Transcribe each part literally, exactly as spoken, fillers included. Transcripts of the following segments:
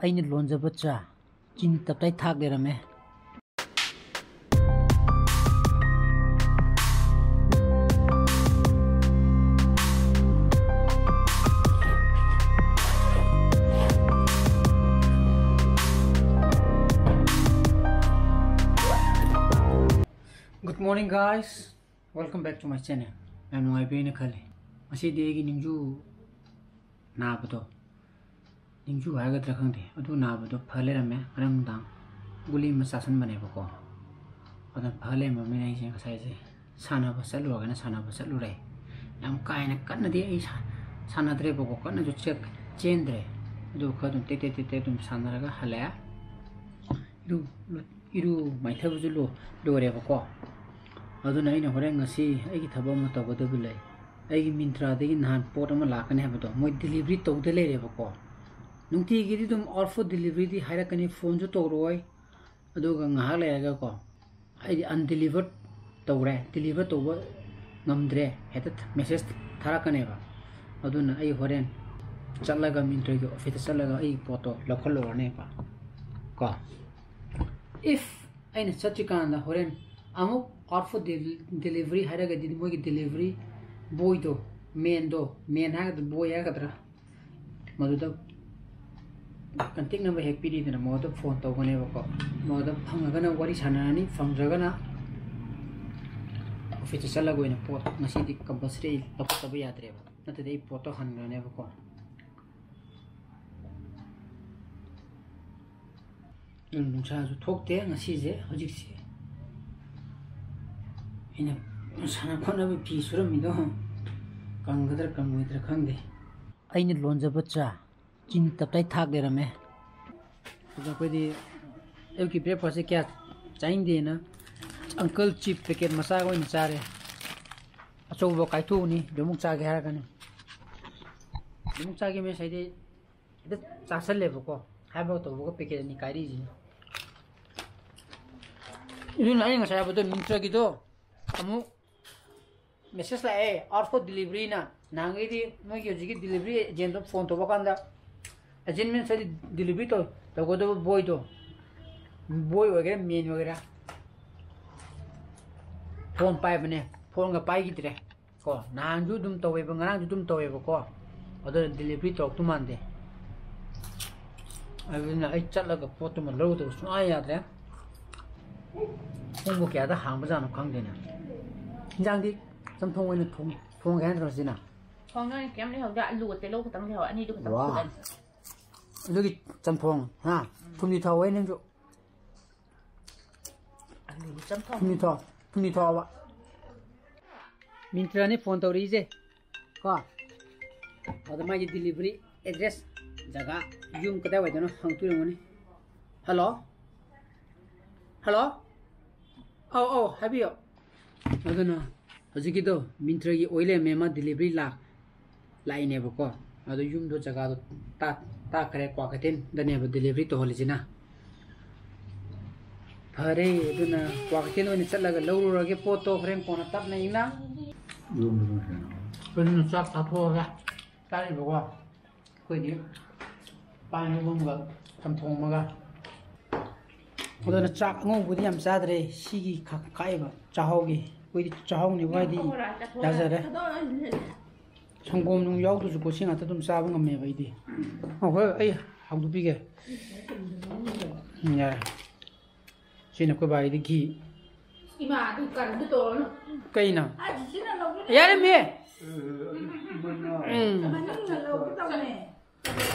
ꯑꯩꯅ ꯂꯣꯟꯖꯕ ꯆꯥ ꯆꯤꯅꯤ ꯇꯞꯇꯥꯏ ꯊꯥꯛ ꯂꯩꯔꯝꯃꯦ꯫ Good morning, guys. Welcome back to my channel. ꯌꯥꯝ ꯅꯨꯡꯉꯥꯏꯕꯤꯔꯦꯅ ꯈꯜꯂꯤ꯫ ꯉꯁꯤꯗꯤ ꯑꯩꯒꯤ ꯅꯤꯡꯖꯨ ꯅꯥꯕꯗꯣ, ꯅꯤꯡꯖꯨ ꯍꯥꯏꯒꯗ꯭ꯔꯥ ꯈꯪꯗꯦ, ꯑꯗꯨ ꯅꯥꯕꯗꯣ ꯐ ꯂꯩꯔꯝꯃꯦ꯫ ꯉꯔꯥꯡ ꯅꯨꯡꯗꯥꯡ ꯒꯨꯂꯤ ꯑꯃ ꯆꯥꯁꯟꯕꯅꯦꯕꯀꯣ, ꯑꯗꯨꯅ ꯐ ꯂꯩꯔꯝꯃꯕꯅꯤꯅ ꯑꯩꯁꯦ ꯉꯁꯥꯏꯁꯦ ꯁꯥꯟꯅꯕ ꯆꯠꯂꯨꯔꯒꯅ ꯁꯥꯟꯅꯕ ꯆꯠꯂꯨꯔꯦ꯫ ꯌꯥꯝ ꯀꯥ ꯍꯦꯟꯅ ꯀꯟꯅꯗꯤ ꯑꯩ ꯁꯥ-, ꯁꯥꯟꯅꯗ꯭ꯔꯦꯕꯀꯣ, ꯀꯟꯅꯁꯨ ꯆꯦꯛ-, ꯆꯦꯟꯗ꯭ꯔꯦ꯫ ꯑꯗꯨ ꯈꯔ ꯑꯗꯨꯝ ꯇꯦꯛ ꯇꯦꯛ ꯇꯦꯛ ꯇꯦꯛ ꯑꯗꯨꯝ ꯁꯥꯟꯅꯔꯒ ꯍꯜꯂꯛꯑꯦ꯫ ꯏꯔꯨ, ꯏꯔꯨ ꯃꯥꯏꯊꯕꯁꯨ ꯂꯣ-, ꯂꯣꯏꯔꯦꯕꯀꯣ꯫ ꯑꯗꯨꯅ ꯑꯩꯅ ꯍꯣꯔꯦꯟ ꯉꯁꯤ ꯑꯩꯒꯤ ꯊꯕꯛ ꯑꯃ ꯇꯧꯒꯗꯕ ꯂꯩ꯫ ꯑꯩꯒꯤ ꯃꯤꯟꯇ꯭ꯔꯥꯗꯒꯤ ꯅꯍꯥꯟ ꯄꯣꯠ ꯑꯃ ꯂꯥꯛꯀꯅꯤ ꯍꯥꯏꯕꯗꯣ, ꯃꯣꯏ ꯗꯤꯂꯤꯚꯔꯤ ꯇꯧꯗ ꯂꯩꯔꯦꯕꯀꯣ꯫ ꯅꯨꯡꯇꯤꯒꯤꯗꯤ ꯑꯗꯨꯝ out for deliveryꯗꯤ ꯍꯥꯏꯔꯛꯀꯅꯤ, ꯐꯣꯟꯁꯨ ꯇꯧꯔꯛꯑꯣꯏ꯫ ꯑꯗꯨꯒ ꯉꯥꯏꯍꯥꯛ ꯂꯩꯔꯒꯀꯣ, ꯑꯩꯗꯤ undelivered ꯇꯧꯔꯦ, deliver ꯇꯧꯕ ꯉꯝꯗ꯭ꯔꯦ, ꯍꯦꯛꯇ message ꯊꯥꯔꯛꯀꯅꯦꯕ꯫ ꯑꯗꯨꯅ ꯑꯩ ꯍꯣꯔꯦꯟ ꯆꯠꯂꯒ ꯃꯤꯟꯇ꯭ꯔꯒꯤ officeꯇ ꯆꯠꯂꯒ ꯑꯩ ꯄꯣꯠꯇꯣ ꯂꯧꯈꯠꯂꯨꯔꯅꯦꯕ ꯀꯣ꯫ If ꯑꯩꯅ ꯆꯠꯇ꯭ꯔꯤꯀꯥꯟꯗ ꯍꯣꯔꯦꯟ ꯑꯃꯨꯛ out for del-, delivery ꯍꯥꯏꯔꯒꯗꯤ ꯃꯣꯏꯒꯤ delivery boyꯗꯣ, manꯗꯣ, man ꯍꯥꯏꯒꯗ꯭ꯔꯥ, boy ꯍꯥꯏꯒꯗ꯭ꯔꯥ, ꯃꯗꯨꯗ contact number ꯍꯦꯛ ꯄꯤꯔꯤꯗꯅ, ꯃꯉꯣꯟꯗ ꯐꯣꯟ ꯇꯧꯒꯅꯦꯕꯀꯣ꯫ ꯃꯉꯣꯟꯗ ꯐꯪꯉꯒꯅ ꯋꯥꯔꯤ ꯁꯥꯟꯅꯔꯅꯤ, ꯐꯪꯗ꯭ꯔꯒꯅ officeꯇ ꯆꯠꯂꯒ ꯑꯣꯏꯅ ꯄꯣꯠ ꯉꯁꯤꯗꯤ compulsory ꯂꯧꯈꯠꯇꯕ ꯌꯥꯗ꯭ꯔꯦꯕ, ꯅꯠꯇ꯭ꯔꯗꯤ ꯑꯩ ꯄꯣꯠꯇꯣ ꯍꯟꯈ꯭ꯔꯅꯦꯕꯀꯣ꯫ ꯅꯨꯡꯁꯥꯁꯨ ꯊꯣꯛꯇꯦ ꯉꯁꯤꯁꯦ꯫ ꯍꯧꯖꯤꯛꯁꯦ ꯑꯩꯅ ꯁꯥꯟꯅ ꯈꯣꯠꯅꯕ ꯐꯤ ꯁꯨꯔꯝꯃꯤꯗꯣ ꯀꯪꯒꯗ꯭ꯔꯥ ꯀꯪꯉꯣꯏꯗ꯭ꯔꯥ ꯈꯪꯗꯦ꯫ ꯑꯩꯅ ꯂꯣꯟꯖꯕ ꯆꯥ ꯆꯤꯅꯤ ꯇꯞꯇꯥꯏ ꯊꯥꯛ ꯂꯩꯔꯝꯃꯦ꯫ ꯑꯗꯣ ꯑꯩꯈꯣꯏꯗꯤ ꯑꯌꯨꯛꯀꯤ breakfastꯁꯦ ꯀꯌꯥ ꯆꯥꯅꯤꯡꯗꯦꯅ uncle chip packet ꯃꯆꯥꯒ ꯑꯣꯏꯅ ꯆꯥꯔꯦ꯫ ꯑꯆꯧꯕ ꯀꯥꯏꯊꯣꯛꯎꯅꯤ, ꯑꯗꯨꯃꯨꯛ ꯆꯥꯒꯦ ꯍꯥꯏꯔꯒꯅ꯫ ꯑꯗꯨꯃꯨꯛ ꯆꯥꯒꯦ means ꯍꯥꯏꯗꯤ ꯍꯦꯛꯇ ꯆꯥꯁꯜꯂꯦꯕꯀꯣ, ꯍꯥꯏꯕꯒ ꯇꯧꯕꯒ packet ꯑꯅꯤ ꯀꯥꯏꯔꯛꯏꯁꯤꯅꯤ꯫ ꯑꯗꯨꯅ ꯑꯩ ꯉꯁꯥꯏ ꯍꯥꯏꯕꯗꯣ, ꯃꯤꯟꯇ꯭ꯔꯒꯤꯗꯣ ꯑꯃꯨꯛ message ꯂꯥꯛꯑꯦ, out for deliveryꯅ꯫ ꯅꯍꯥꯟꯈꯩꯗꯤ ꯃꯣꯏꯒꯤ ꯍꯧꯖꯤꯛꯀꯤ delivery agentꯗꯣ ꯐꯣꯟ ꯇꯧꯕ ꯀꯥꯟꯗ ꯑꯦꯖꯦꯟ ꯃꯤꯟꯁ ꯍꯥꯏꯗꯤ ꯗꯤꯂꯤꯚꯔꯤ ꯇꯧ ꯇꯧꯒꯗꯕ ꯕꯣꯏꯗꯣ, ꯕꯣꯏ ꯑꯣꯏꯒꯦꯔꯥ ꯃꯦꯟ ꯑꯣꯏꯒꯦꯔꯥ, ꯐꯣꯟ ꯄꯥꯏꯕꯅꯦ, ꯐꯣꯟꯒ ꯄꯥꯏꯈꯤꯗ꯭ꯔꯦ꯫ ꯀꯣ, ꯅꯍꯥꯟꯁꯨ ꯑꯗꯨꯝ ꯇꯧꯋꯦꯕ, ꯉꯔꯥꯡꯁꯨ ꯑꯗꯨꯝ ꯇꯧꯋꯦꯕꯀꯣ꯫ ꯑꯗꯨꯅ ꯗꯤꯂꯤꯚꯔꯤ ꯇꯧꯔꯛꯇꯧ ꯃꯥꯟꯗꯦ꯫ ꯑꯗꯨꯅ ꯑꯩ ꯆꯠꯂꯒ ꯄꯣꯠꯇꯨꯃ ꯂꯧꯔꯨꯗꯕ ꯁꯨꯡꯌꯥ ꯌꯥꯗ꯭ꯔꯦ꯫ ꯄꯨꯡꯕꯨ ꯀꯌꯥꯗ ꯍꯥꯡꯕꯖꯥꯠꯅꯣ ꯈꯪꯗꯦꯅꯦ꯫ ꯏꯟꯖꯥꯡꯗꯤ ꯆꯝꯊꯣꯡ ꯑꯣꯏꯅ ꯊꯣꯡ-, ꯊꯣꯡꯒꯦ ꯍꯥꯏꯅ ꯇꯧꯔꯁꯤꯅ꯫ ꯊꯣꯡꯅꯤꯡꯉꯥꯏ ꯀꯩꯝ ꯂꯩꯍꯧꯗꯦ, ꯑꯂꯨꯒ ꯇꯤꯜꯍꯧ ꯈꯛꯇꯪ ꯂꯩꯍꯧꯋꯦ, ꯑꯅꯤꯗꯨ ꯈꯛꯇꯪ ꯋꯥ꯫ ꯐꯨꯠꯂꯅꯤ꯫ ꯑꯗꯨꯒꯤ ꯆꯝꯊꯣꯡ, ꯍꯥ? ꯎꯝ꯫ ꯊꯨꯝꯗꯤ ꯊꯥꯎꯍꯦ ꯅꯪꯁꯨ꯫ ꯑꯂꯨ ꯆꯝꯊꯣꯡ꯫ ꯊꯨꯝꯗꯤ ꯊꯥꯎ, ꯊꯨꯝꯗꯤ ꯊꯥꯎꯕ꯫ ꯃꯤꯟꯇ꯭ꯔꯥꯅꯤ ꯐꯣꯟ ꯇꯧꯔꯛꯏꯁꯦ꯫ ꯀꯣ? ꯑꯗ ꯃꯥꯒꯤ ꯗꯤꯂꯤꯚꯔꯤ ꯑꯦꯗ꯭ꯔꯦꯁ, ꯖꯒꯥ, ꯌꯨꯝ ꯀꯗꯥꯏꯋꯥꯏꯗꯅꯣ ꯍꯪꯉꯛꯇꯣꯏ ꯑꯣꯏꯔꯝꯒꯅꯤ꯫ ꯍꯜꯂꯣ? ꯍꯜꯂꯣ? ꯑꯧ, ꯑꯧ, ꯍꯥꯏꯕꯤꯌꯣ꯫ ꯑꯗꯨꯅ ꯍꯧꯖꯤꯛꯀꯤꯗꯣ ꯃꯤꯟꯇ꯭ꯔꯒꯤ ꯑꯣꯏ ꯂꯩꯔꯝꯃꯦ, ꯃꯥ ꯗꯤꯂꯤꯚꯔꯤ ꯂꯥꯛ-, ꯂꯥꯛꯏꯅꯦꯕꯀꯣ꯫ ꯑꯗꯣ ꯌꯨꯝꯗꯣ ꯖꯒꯥꯗꯣ ꯇꯥꯛ-, ꯇꯥꯛꯈ꯭ꯔꯦ, ꯀ꯭ꯋꯥꯀꯩꯊꯦꯜꯗꯅꯦꯕ ꯗꯤꯂꯤꯚꯔꯤ ꯇꯧꯍꯜꯂꯤꯁꯤꯅ꯫ ꯐꯔꯦ, ꯑꯗꯨꯅ ꯀ꯭ꯋꯥꯀꯩꯊꯦꯜ ꯑꯣꯏꯅ ꯆꯠꯂꯒ ꯂꯧꯔꯨꯔꯒꯦ ꯄꯣꯠꯇꯣ, ꯍꯣꯔꯦꯟ ꯀꯣꯟꯅ ꯇꯞꯅ ꯏꯪꯅ꯫ ꯑꯗꯨꯅ ꯆꯥꯛ ꯆꯥꯊꯣꯛꯑꯒ ꯆꯥꯔꯤꯕꯀꯣ꯫ ꯑꯩꯈꯣꯏꯗꯤ ꯄꯥꯟ ꯏꯔꯣꯟꯕ ꯑꯃꯒ ꯆꯝꯊꯣꯡ ꯑꯃꯒ꯫ ꯑꯗꯨꯅ ꯆꯥꯛ ꯑꯉꯧꯕꯗꯤ ꯌꯥꯝ ꯆꯥꯗ꯭ꯔꯦ, ꯁꯤꯒꯤ ꯈ-, ꯈꯥꯛꯏꯕ ꯆꯥꯛꯍꯥꯎꯒꯤ꯫ ꯑꯩꯈꯣꯏꯗꯤ ꯆꯥꯛꯍꯥꯎꯅꯦꯕꯨ ꯍꯥꯏꯗꯤ ꯌꯥꯖꯔꯦ꯫ ꯁꯪꯒꯣꯝ ꯅꯨꯡ ꯌꯥꯎꯗ꯭ꯔꯁꯨꯀꯣ, ꯁꯤ ꯉꯥꯛꯇ ꯑꯗꯨꯝ ꯆꯥꯕ ꯉꯝꯃꯦꯕ ꯑꯩꯗꯤ꯫ ꯑ, ꯍꯣꯏ, ꯑꯩ ꯍꯧꯗꯣꯛꯄꯤꯒꯦ꯫ ꯎꯝ, ꯌꯥꯔꯦ꯫ ꯁꯤꯅ ꯑꯩꯈꯣꯏ ꯕꯥꯒꯤꯗꯤ ꯘꯤ꯫ ꯏꯃꯥ, ꯑꯗꯨ ꯀꯔꯤꯝꯇ ꯇꯧꯔꯅꯨ꯫ ꯀꯩꯅꯣ? ꯑꯁ, ꯁꯤꯅ ꯂꯧꯒꯦ꯫ ꯌꯥꯔꯦꯃꯦ꯫ ꯎꯝ꯫ ꯃꯅꯨꯡꯅ ꯂꯧꯒꯦ ꯇꯧꯅꯦ꯫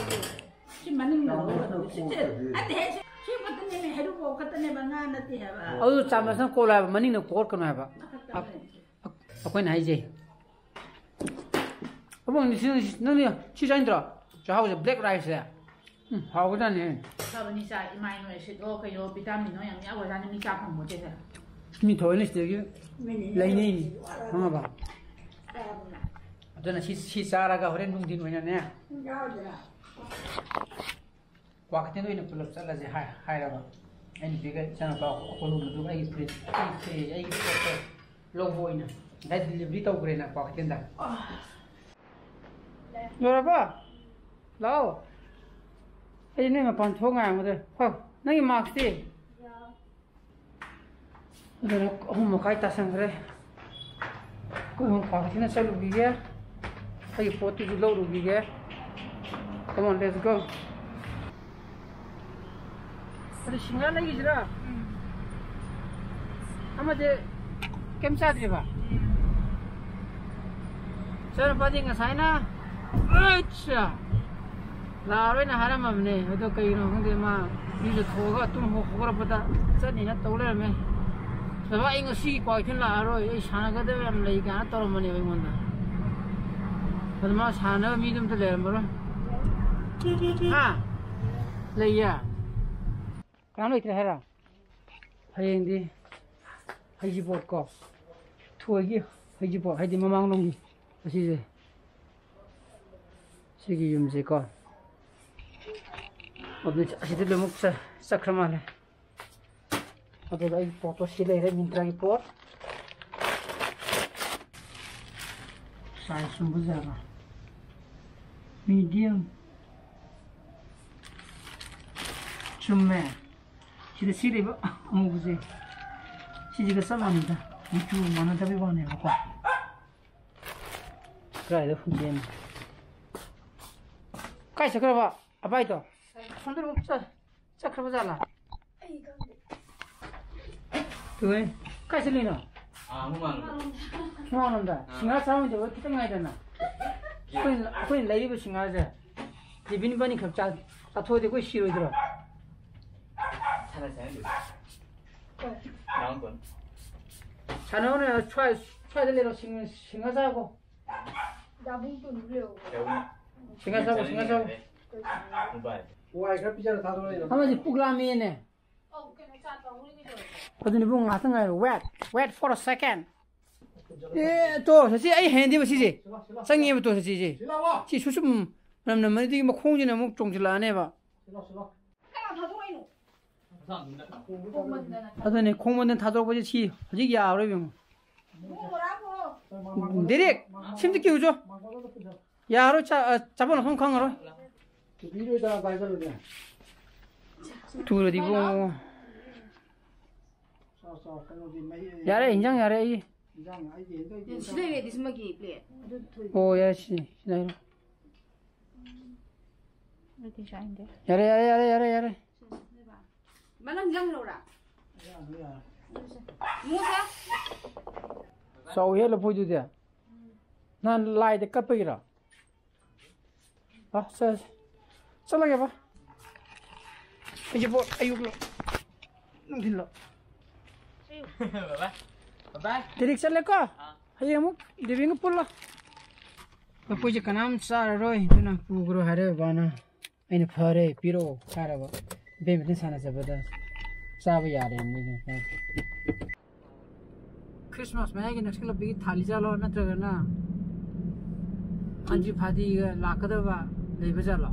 ꯁꯤ ꯃꯅꯨꯡꯗ ꯂꯧꯒꯗꯧꯕ꯫ ꯁꯤ, ꯁꯤ, ꯅꯠꯇꯦꯍꯦ, ꯁꯤ, ꯁꯤ ꯈꯛꯇꯅꯦꯃꯦ, ꯍꯩꯔꯨꯕꯣꯞ ꯈꯛꯇꯅꯦꯕ, ꯉꯥ ꯅꯠꯇꯦ ꯍꯥꯏꯕ꯫ ꯑꯗꯨ ꯆꯥꯃꯁꯅ ꯀꯣꯠꯂꯣ ꯍꯥꯏꯕ, ꯃꯅꯤꯡꯅ ꯀꯣꯠꯀꯅꯨ ꯍꯥꯏꯕ꯫ ꯑꯃꯈꯛꯇꯅꯦ꯫ ꯑꯩꯈꯣꯏꯅ ꯍꯥꯏꯁꯦ꯫ ꯑꯕꯨꯡ, ꯅꯪꯗꯤ ꯁꯤ, ꯅꯪꯗꯤ ꯁꯤ ꯆꯥꯅꯤꯡꯗ꯭ꯔꯣ? ꯆꯥꯛꯍꯥꯎꯁꯦ, black rice ꯁꯦ꯫ ꯎꯝ, ꯍꯥꯎꯕꯖꯥꯠꯅꯤꯍꯦ꯫ ꯐꯕꯅꯤ ꯆꯥ, ꯏꯃꯥꯏ ꯅꯣꯏ ꯑꯦꯁꯤꯗ ꯍꯣ ꯀꯩꯅꯣ, vitamin ꯍꯣ ꯌꯥꯝ ꯌꯥꯎꯒ꯭ꯔꯖꯥꯠꯅꯤ, ꯃꯤ ꯆꯥ ꯐꯪꯄꯣꯠꯇꯦꯗ꯫ ꯃꯤ ꯊꯑꯣꯏꯅ ꯁꯤꯗꯒꯤ ꯂꯩꯅꯩꯅꯤ, ꯈꯪꯉꯕ? ꯑꯗꯨꯅ ꯁꯤ, ꯁꯤ ꯆꯥꯔꯒ ꯍꯣꯔꯦꯟ ꯅꯨꯡꯊꯤꯟ ꯑꯣꯏꯅꯅꯦ꯫ ꯀ꯭ꯋꯥꯀꯩꯊꯦꯜ ꯑꯣꯏꯅ ꯄꯨꯂꯞ ꯆꯠꯂꯁꯦ ꯍꯥꯏ-, ꯍꯥꯏꯔꯕ꯫ ꯑꯩ ꯅꯨꯄꯤꯒ ꯏꯆꯥꯅꯨꯄꯥ ꯍꯣꯡꯂꯨꯕꯗꯨ ꯑꯩꯒꯤ ꯐꯨꯔꯤꯠ, ꯑꯩꯒꯤ ꯐꯨꯔꯤꯠ, ꯑꯩꯒꯤ ꯄꯣꯠꯇꯣ ꯂꯧꯕ ꯑꯣꯏꯅ꯫ ꯉꯁꯥꯏ delivery ꯇꯧꯈ꯭ꯔꯦꯅ ꯀ꯭ꯋꯥꯀꯩꯊꯦꯜꯗ꯫ ꯌꯧꯔꯕꯣ? ꯂꯥꯛꯑꯣ꯫ ꯑꯩ ꯅꯣꯏ ꯃꯄꯥꯟ ꯊꯣꯛ ꯉꯥꯏꯔꯝꯒꯗ꯭ꯔꯦ꯫ ꯍꯣ, ꯅꯪꯒꯤ ꯃꯥꯛꯁꯇꯤ? ꯑꯗꯨꯅ ꯑꯍꯨꯝ ꯃꯈꯥꯏ ꯇꯥꯁꯟꯈ꯭ꯔꯦ꯫ ꯑꯩꯈꯣꯏ ꯑꯍꯨꯝ ꯀ꯭ꯋꯥꯀꯩꯊꯦꯜꯗ ꯆꯠꯂꯨꯈꯤꯒꯦ꯫ ꯑꯩꯒꯤ ꯄꯣꯠꯇꯨꯁꯨ ꯂꯧꯔꯨꯈꯤꯒꯦ꯫ Come on, let's go. ꯑꯗꯨ ꯁꯤꯡꯍꯥꯔ ꯂꯩꯈꯤꯁꯤꯔꯥ? ꯑꯃꯗꯤ ꯀꯩꯝ ꯆꯥꯗ꯭ꯔꯤꯕ? ꯏꯆꯥꯅꯨꯄꯥꯗꯤ ꯉꯁꯥꯏꯅ, ꯑꯠꯆꯥ, ꯂꯥꯛꯑꯔꯣꯏꯅ ꯍꯥꯏꯔꯝꯃꯕꯅꯦ꯫ ꯑꯗꯣ ꯀꯩꯒꯤꯅꯣ ꯈꯪꯗꯦ, ꯃꯥ ꯏꯔꯨꯖ ꯊꯣꯛꯑꯒ ꯇꯨꯝ ꯍꯧ-, ꯍꯧꯒꯠꯂꯛꯄꯗ ꯆꯠꯅꯤꯅ ꯇꯧ ꯂꯩꯔꯝꯃꯦ꯫ "ꯕꯕꯥ, ꯑꯩ ꯉꯁꯤ ꯀ꯭ꯋꯥꯀꯩꯊꯦꯜ ꯂꯥꯛꯑꯔꯣꯏ, ꯑꯩ ꯁꯥꯟꯅꯒꯗꯕ ꯌꯥꯝ ꯂꯩ" ꯀꯥꯏꯅ ꯇꯧꯔꯝꯕꯅꯦꯕ ꯑꯩꯉꯣꯟꯗ꯫ ꯑꯗꯨ ꯃꯥ ꯁꯥꯟꯅꯕ ꯃꯤꯗꯨ ꯑꯝꯇ ꯂꯩꯔꯝꯃꯔꯣꯏ꯫ ꯍꯥ? ꯂꯩꯌꯦ? ꯀꯅꯥꯝ ꯂꯩꯇ꯭ꯔꯦ ꯍꯥꯏꯔ? ꯍꯌꯦꯡꯗꯤ ꯍꯩꯖꯤꯕꯣꯠ ꯀꯣ, ꯊꯣꯏꯒꯤ ꯍꯩꯖꯤꯕꯣꯠ ꯍꯥꯏꯗꯤ ꯃꯃꯥꯡꯂꯣꯝꯒꯤ ꯑꯁꯤꯁꯦ, ꯁꯤꯒꯤ ꯌꯨꯝꯁꯦꯀꯣ꯫ ꯑꯗꯨ ꯑꯁꯤꯗ ꯂꯣꯏꯅꯃꯛ ꯆ-, ꯆꯠꯈ꯭ꯔ ꯃꯥꯜꯂꯦ꯫ ꯑꯗꯨꯒ ꯑꯩꯒꯤ ꯄꯣꯠꯇꯣ ꯁꯤ ꯂꯩꯔꯦ, ꯃꯤꯟꯇ꯭ꯔꯥꯒꯤ ꯄꯣꯠ꯫ ꯁꯥꯏꯖ ꯆꯨꯝꯕ ꯖꯥꯠꯂ? ꯃꯤꯗꯤꯌꯝ꯫ ꯆꯨꯝꯃꯦ꯫ ꯁꯤꯗ ꯁꯤ ꯂꯩꯕ ꯑꯃꯨꯕꯁꯦ, ꯁꯤꯁꯤꯒ ꯆꯞ ꯃꯥꯟꯅꯩꯗ, ꯃꯆꯨ ꯃꯥꯟꯅꯗꯕꯩ ꯋꯥꯅꯦꯕꯀꯣ꯫ ꯀꯥꯏꯗ ꯍꯨꯟꯗꯦꯅꯣ? ꯀꯥꯏ ꯆꯠꯈ꯭ꯔꯕ ꯑꯄꯥꯏꯗꯣ? ꯁꯣꯝꯗ ꯑꯃꯨꯛ ꯆꯠ-, ꯆꯠꯈ꯭ꯔꯕ ꯖꯥꯠꯂꯥ? ꯇꯨꯍꯦ, ꯀꯥꯏ ꯆꯠꯂꯤꯅꯣ? ꯑꯥ, ꯍꯨꯃꯥꯡ꯫ ꯍꯨꯃꯥꯡꯂꯣꯝꯗ? ꯑꯥ꯫ ꯁꯤꯡꯍꯥꯔ ꯆꯥꯔꯝꯗꯕ ꯈꯤꯇꯪ ꯉꯥꯏꯗꯅ꯫ ꯑꯩꯈꯣꯏꯅ, ꯑꯩꯈꯣꯏꯅ ꯂꯩꯔꯤꯕ ꯁꯤꯡꯍꯥꯔꯁꯦ ꯇꯤꯐꯤꯟ ꯄꯅꯤ ꯈꯛ ꯆꯥ-, ꯆꯥꯊꯣꯛꯑꯗꯤ ꯑꯩꯈꯣꯏ ꯁꯤꯔꯣꯏꯗ꯭ꯔꯣ? ꯁꯥꯟꯅꯁꯦ ꯍꯥꯏꯔꯤꯕ꯫ ꯅꯥꯎꯇꯣꯟ꯫ ꯁꯥꯟꯅꯧꯅꯦ, ꯁ꯭ꯋꯥꯏ, ꯁ꯭ꯋꯥꯏꯗ ꯂꯩꯔꯣ, ꯁꯤꯡ-, ꯁꯤꯡꯍꯥꯔ ꯆꯥꯈꯣ꯫ ꯗꯥꯕꯨꯡ ꯇꯨꯟ ꯂꯩꯍꯧꯕ꯭ꯔꯣ? ꯁꯤꯡꯍꯥꯔ ꯆꯥꯈꯣ, ꯁꯤꯡꯍꯥꯔ ꯆꯥꯈꯣ꯫ ꯀꯩ ꯁꯤꯡꯍꯥꯔ? ꯃꯣꯕꯥꯏꯜ꯫ ꯋꯥꯏ ꯈꯔ ꯄꯤꯖꯔ ꯊꯥꯗꯣꯔꯛꯏꯅꯣ? ꯑꯃꯗꯤ ꯄꯨꯛ ꯂꯥꯝꯃꯦꯅꯦ꯫ ꯑꯧ, ꯀꯩꯅꯣ, ꯆꯥ ꯇꯧꯔꯤ ꯀꯩꯗꯧꯔꯒꯦ? ꯑꯗꯨꯅꯦ ꯏꯕꯨꯡ, ꯉꯥꯏꯍꯥꯛꯇꯪ ꯉꯥꯏꯔꯣ꯫ Wait, wait for a second. ꯑꯦ, ꯇꯣ, ꯁꯁꯤ, ꯑꯩ ꯍꯩꯅꯗꯦꯕ ꯁꯤꯁꯦ꯫ ꯆꯪꯉꯦꯕ ꯇꯣ, ꯁꯁꯤꯁꯦ꯫ ꯁꯤ ꯂꯥꯛꯑꯣ꯫ ꯁꯤ ꯁꯨꯁꯨꯝ ꯃꯅꯝ ꯅꯝꯃꯗꯤ ꯃꯈꯣꯡꯁꯤꯅ ꯑꯃꯨꯛ ꯆꯣꯡꯁꯤꯜꯂꯛꯑꯅꯦꯕ꯫ ꯁꯤ ꯂꯥꯛꯑꯣ, ꯁꯤ ꯂꯥꯛꯑꯣ꯫ ꯀꯅꯥ ꯊꯥꯗꯣꯔꯛꯏꯅꯣ? ꯈꯣꯡꯃꯟꯗꯅ꯫ ꯑꯗꯨꯅꯦ, ꯈꯣꯡꯃꯟꯗꯅ ꯊꯥꯗꯣꯔꯛꯄꯁꯦ ꯁꯤ ꯍꯧꯖꯤꯛ ꯌꯥꯔꯔꯣꯏ ꯏꯕꯦꯝꯃ꯫ ꯏꯕꯨꯡ ꯕꯣꯔꯥ ꯄꯨꯔꯛꯑꯣ꯫ ꯗꯤꯔꯦꯛ ꯁꯤꯝꯇ ꯀꯤꯔꯨꯆꯣ꯫ ꯌꯥꯔꯣꯏ, ꯆꯥ-, ꯑ, ꯆꯥꯐꯝ ꯂꯥꯛꯐꯝ ꯈꯪꯉꯔꯣꯏ꯫ ꯇꯨꯕꯤꯔꯣꯏꯗ ꯚꯥꯏ ꯆꯠꯂꯨꯅꯦ꯫ ꯇꯨꯔꯗꯤ ꯏꯕꯨꯡꯉꯣ꯫ ꯆꯥꯎ, ꯆꯥꯎ, ꯀꯩꯅꯣꯗꯤ ꯃꯍꯤ ꯌꯥꯔꯦ, ꯏꯟꯖꯥꯡ ꯌꯥꯔꯦ ꯑꯩ꯫ ꯏꯟꯖꯥꯡ ꯑꯩꯒꯤ ꯍꯦꯟꯗꯣꯏꯗꯤ ꯁꯤ ꯂꯩꯔꯦ, ꯗꯤꯁꯃꯒꯤ ꯄ꯭ꯂꯦꯠ꯫ ꯑꯗꯨ ꯊꯣꯏ꯫ ꯑꯣ, ꯌꯥꯔꯦ, ꯁꯤ, ꯁꯤ ꯂꯩꯔꯣ꯫ ꯑꯩꯗꯤ ꯆꯥꯅꯤꯡꯗꯦ꯫ ꯌꯥꯔꯦ, ꯌꯥꯔꯦ, ꯌꯥꯔꯦ, ꯌꯥꯔꯦ, ꯌꯥꯔꯦ꯫ ꯃꯥ ꯅꯪ ꯏꯟꯖꯥꯡ ꯂꯧꯔꯥ? ꯌꯥꯔꯦ, ꯌꯥꯔꯦ꯫ ꯃꯨꯁꯦ꯫ ꯆꯥꯎꯍꯦ ꯂꯐꯣꯏꯗꯨꯗꯤ꯫ ꯅꯍꯥꯟ ꯂꯥꯏꯗ ꯀꯠꯄꯒꯤꯔꯣ? ꯑ, ꯆꯠꯂꯁꯤ꯫ ꯆꯠꯂꯒꯦ, ꯕꯥ꯫ ꯑꯩꯁꯦ ꯄꯣꯠ ꯑꯌꯨꯛꯂꯣ? ꯅꯨꯡꯊꯤꯜꯂꯣ? ꯕꯥꯏ꯫ ꯕꯥꯏ꯫ ꯗꯤꯔꯤꯛ ꯆꯠꯂꯦꯀꯣ? ꯑꯥ꯫ ꯍꯌꯦꯡ ꯑꯃꯨꯛ ꯗꯦꯕꯦꯟꯒ ꯄꯨꯜꯂꯣ꯫ ꯂꯐꯣꯏꯁꯦ ꯀꯅꯥꯝ ꯆꯥꯔꯔꯣꯏ, ꯑꯗꯨꯅ ꯄꯨꯈ꯭ꯔꯣ ꯍꯥꯏꯔꯦ ꯕꯕꯥꯅ꯫ ꯑꯩꯅ "ꯐꯔꯦ, ꯄꯤꯔꯛꯑꯣ" ꯍꯥꯏꯔꯕ꯫ ꯏꯕꯦꯝꯃꯗꯤ ꯁꯥꯟꯅꯖꯕꯗ ꯆꯥꯕ ꯌꯥꯔꯦ ꯃꯤꯅ꯫ ꯈ꯭ꯔꯤꯁꯃꯥꯁ ꯃꯌꯥꯒꯤ ꯅꯛꯁꯜꯂꯛꯄꯒꯤ ꯊꯥꯜꯂꯤ ꯖꯥꯠꯂꯣ, ꯅꯠꯇ꯭ꯔꯒꯅ ꯑꯟꯖꯤ ꯐꯥꯗꯤꯒ ꯂꯥꯛꯀꯗꯕ ꯂꯩꯕ ꯖꯥꯠꯂꯣ?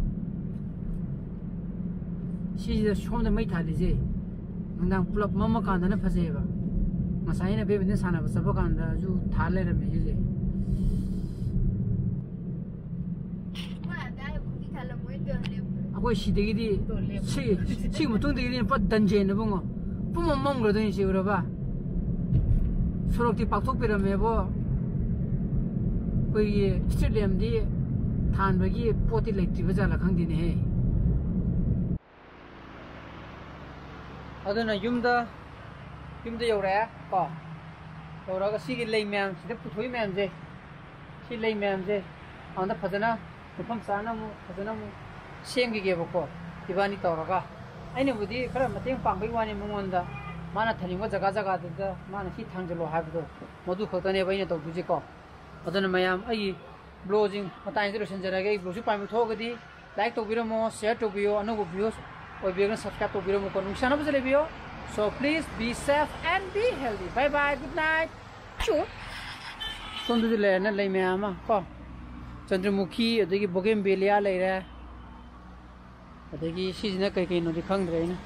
ꯁꯤꯁꯤꯗ ꯁꯣꯝꯗ ꯃꯩ ꯊꯥꯜꯂꯤꯁꯦ ꯅꯨꯡꯗꯥꯡ ꯄꯨꯂꯞ ꯃꯝꯃꯀꯥꯟꯗꯅ ꯐꯖꯩꯑꯕ꯫ ꯉꯁꯥꯏ ꯑꯩꯅ ꯕꯦꯠꯃꯤꯟꯇꯟ ꯁꯥꯟꯅꯕ ꯆꯠꯄ ꯀꯥꯟꯗꯁꯨ ꯊꯥꯜ ꯂꯩꯔꯝꯃꯦ ꯁꯤꯁꯦ꯫ ꯑꯩꯈꯣꯏ ꯁꯤꯗꯒꯤꯗꯤ, ꯁꯤ, ꯁꯤꯒꯤ ꯃꯇꯨꯡꯗꯒꯤꯗꯤ ꯄꯨꯔꯥ ꯗꯟꯖꯦꯟ ꯏꯕꯨꯡꯉꯣ꯫ ꯄꯨꯝꯃꯝ ꯃꯝꯈ꯭ꯔꯗꯣꯏꯅꯤ ꯁꯤ, ꯎꯔꯕ? ꯁꯣꯔꯣꯛꯇꯤ ꯄꯥꯛꯊꯣꯛꯄꯤꯔꯝꯃꯦꯕꯣ꯫ ꯑꯩꯈꯣꯏꯒꯤ ꯁ꯭ꯇ꯭ꯔꯤꯠ ꯂꯦꯝꯞꯇꯤ ꯊꯥꯟꯕꯒꯤ ꯄꯣꯠꯇꯤ ꯂꯩꯇ꯭ꯔꯤꯕ ꯖꯥꯠꯂꯥ ꯈꯪꯗꯦꯅꯦꯍꯦ꯫ ꯑꯗꯨꯅ ꯌꯨꯝꯗ, ꯌꯨꯝꯗ ꯌꯧꯔꯛꯑꯦ ꯀꯣ꯫ ꯌꯧꯔꯛꯑꯒ ꯁꯤꯒꯤ ꯂꯩ ꯃꯌꯥꯝ, ꯁꯤꯗ ꯄꯨꯊꯣꯛꯏ ꯃꯌꯥꯝꯁꯦ, ꯁꯤ ꯂꯩ ꯃꯌꯥꯝꯁꯦ ꯑꯝꯇ ꯐꯖꯅ ꯃꯐꯝ ꯆꯥꯅ ꯑꯃꯨꯛ ꯐꯖꯅ ꯑꯃꯨꯛ ꯁꯦꯝꯈꯤꯒꯦꯕꯀꯣ, ꯏꯕꯥꯅꯤ ꯇꯧꯔꯒ꯫ ꯑꯩꯅꯕꯨꯗꯤ ꯈꯔ ꯃꯇꯦꯡ ꯄꯥꯡꯕꯒꯤ ꯋꯥꯅꯤ ꯃꯉꯣꯟꯗ, ꯃꯥꯅ ꯊꯥꯅꯤꯡꯕ ꯖꯒꯥ ꯖꯒꯥꯗꯨꯗ ꯃꯥꯅ ꯁꯤ ꯊꯥꯡꯖꯜꯂꯣ ꯍꯥꯏꯕꯗꯣ, ꯃꯗꯨ ꯈꯛꯇꯅꯦꯕ ꯑꯩꯅ ꯇꯧꯗꯣꯏꯁꯦꯀꯣ꯫ ꯑꯗꯨꯅ ꯃꯌꯥꯝ, ꯑꯩꯒꯤ ꯕ꯭ꯂꯣꯒꯁꯤꯡ ꯃꯇꯥꯡꯁꯤꯗ ꯂꯣꯏꯁꯤꯟꯖꯔꯒꯦ꯫ ꯑꯩꯒꯤ ꯕ꯭ꯂꯣꯒꯁꯤ ꯄꯥꯝꯕꯤꯕ ꯊꯣꯛꯑꯒꯗꯤ ꯂꯥꯏꯛ ꯇꯧꯕꯤꯔꯝꯃꯣ, ꯁꯤꯌꯔ ꯇꯧꯕꯤꯌꯣ, ꯑꯅꯧꯕ ꯚ꯭ꯌꯨꯁ ꯑꯣꯏꯕꯤꯔꯒꯅ ꯁꯕꯁꯀ꯭ꯔꯥꯏꯕ ꯇꯧꯕꯤꯔꯝꯃꯨꯀꯣ꯫ ꯅꯨꯡꯁꯤꯅꯕꯁꯨ ꯂꯩꯕꯤꯌꯣ꯫ So please be safe and be healthy. Bye bye, good night. ꯆꯨ꯫ ꯁꯣꯝꯗꯁꯨ ꯂꯩꯔꯦꯅ ꯂꯩ ꯃꯌꯥꯝ ꯑꯃ ꯀꯣ, ꯆꯟꯗ꯭ꯔꯃꯨꯈꯤ, ꯑꯗꯒꯤ ꯕꯣꯒꯦꯟꯕꯦꯂꯤꯌꯥ ꯂꯩꯔꯦ, ꯑꯗꯒꯤ ꯁꯤꯁꯤꯅ ꯀꯩ ꯀꯩꯅꯣꯗꯤ ꯈꯪꯗ꯭ꯔꯦ ꯑꯩꯅ꯫